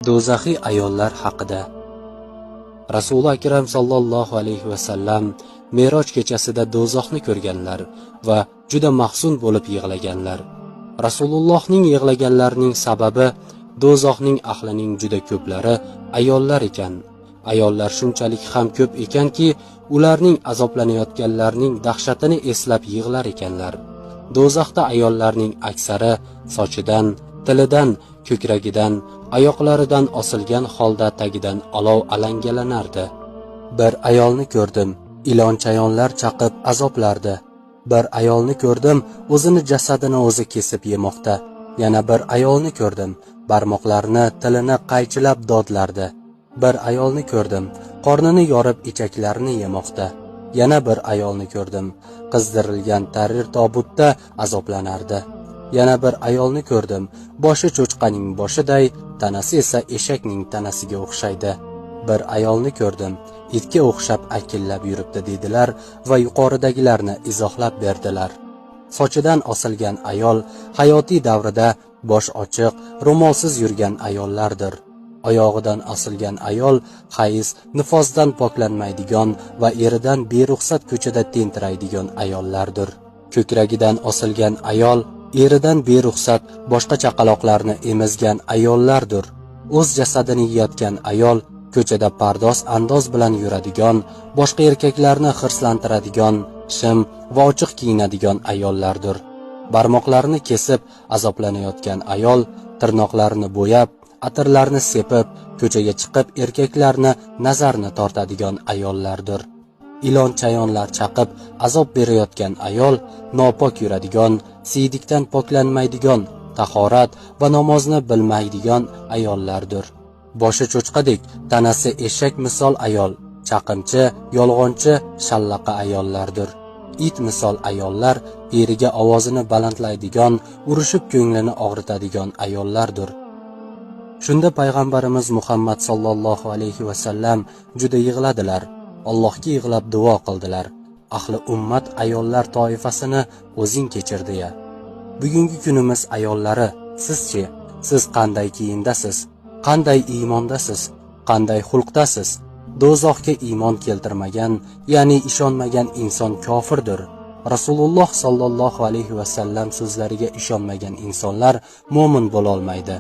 Do'zaxiy ayollar haqida. Rasuli Akram sallallohu alayhi va sallam Meroj kechasida do'zaxni ko'rganlar va juda mahzun bo'lib yig'laganlar. Rasulullohning yig'laganlarining sababi do'zaxning ahlining juda ko'plari ayollar ekan. Ayollar shunchalik ham ko'p ekanki, ularning azoblanayotganlarning dahshatini eslab yig'lar ekanlar. Do'zaxda ayollarning aksari sochidan, tilidan, ko'kragidan, oyoqlaridan osilgan holda tagidan olov alangalanardi. Bir ayolni ko'rdim, ilon chayonlar chaqib azoblardi. Bir ayolni ko'rdim, o'zini jasadini o'zi kesib yemoqda. Yana bir ayolni ko'rdim, barmoqlarini, tilini qaychilab dodlardi. Bir ayolni ko'rdim, qornini yorib ichaklarini yemoqda. Yana bir ayolni ko'rdim, qizdirilgan tarir tobutda azoblanardi. Yana bir ayolni ko'rdim, boshi cho'chqaning boshiday, tanasi esa eshakning tanasiga o'xshaydi. Bir ayolni ko'rdim, itga o'xshab akillab yuribdi dedilar va yuqoridagilarni izohlab berdilar. Sochidan osilgan ayol hayotiy davrida bosh ochiq, ro'molsiz yurgan ayollardir. Oyog'idan osilgan ayol hayz, nifosdan poklanmaydigan va eridan beruxsat ko'chada tentiraydigan ayollardir. Ko'kragidan osilgan ayol eridan beruxsat boshqa chaqaloqlarni emizgan ayollardir. O'z jasadini yeyotgan ayol ko'chada pardoz andoz bilan yuradigan, boshqa erkaklarni hirslantiradigan, shim va ochiq kiyinadigan ayollardir. Barmoqlarini kesib azoblanayotgan ayol tirnoqlarini bo'yab, atirlarni sepib, ko'chaga chiqib erkaklarni nazarini tortadigan ayollardir. Ilon chayonlar chaqib azob berayotgan ayol nopok yuradigan, siydikdan poklanmaydigan, tahorat va namozni bilmaydigan ayollardir. Boshi cho'chqadek, tanasi eshak misol ayol, chaqimchi, yolg'onchi, shallaqa ayollardir. It misol ayollar eriga ovozini balandlaydigan, urushib ko'nglini og'ritadigan ayollardir. Shunda payg'ambarimiz Muhammad sallallohu alayhi va sallam juda yig'ladilar. Allohga yig'lab duo qildilar. Ahli ummat ayollar toifasini o'zing kechirdi-ya. Bugungi kunimiz ayollari, sizchi, siz qanday kiyimdasiz? Qanday iymondasiz? Qanday xulqdasiz? Do'zaxga iymon keltirmagan, ya'ni ishonmagan inson kofirdir. Rasululloh sallallohu alayhi va sallam so'zlariga ishonmagan insonlar mo'min bo'la olmaydi.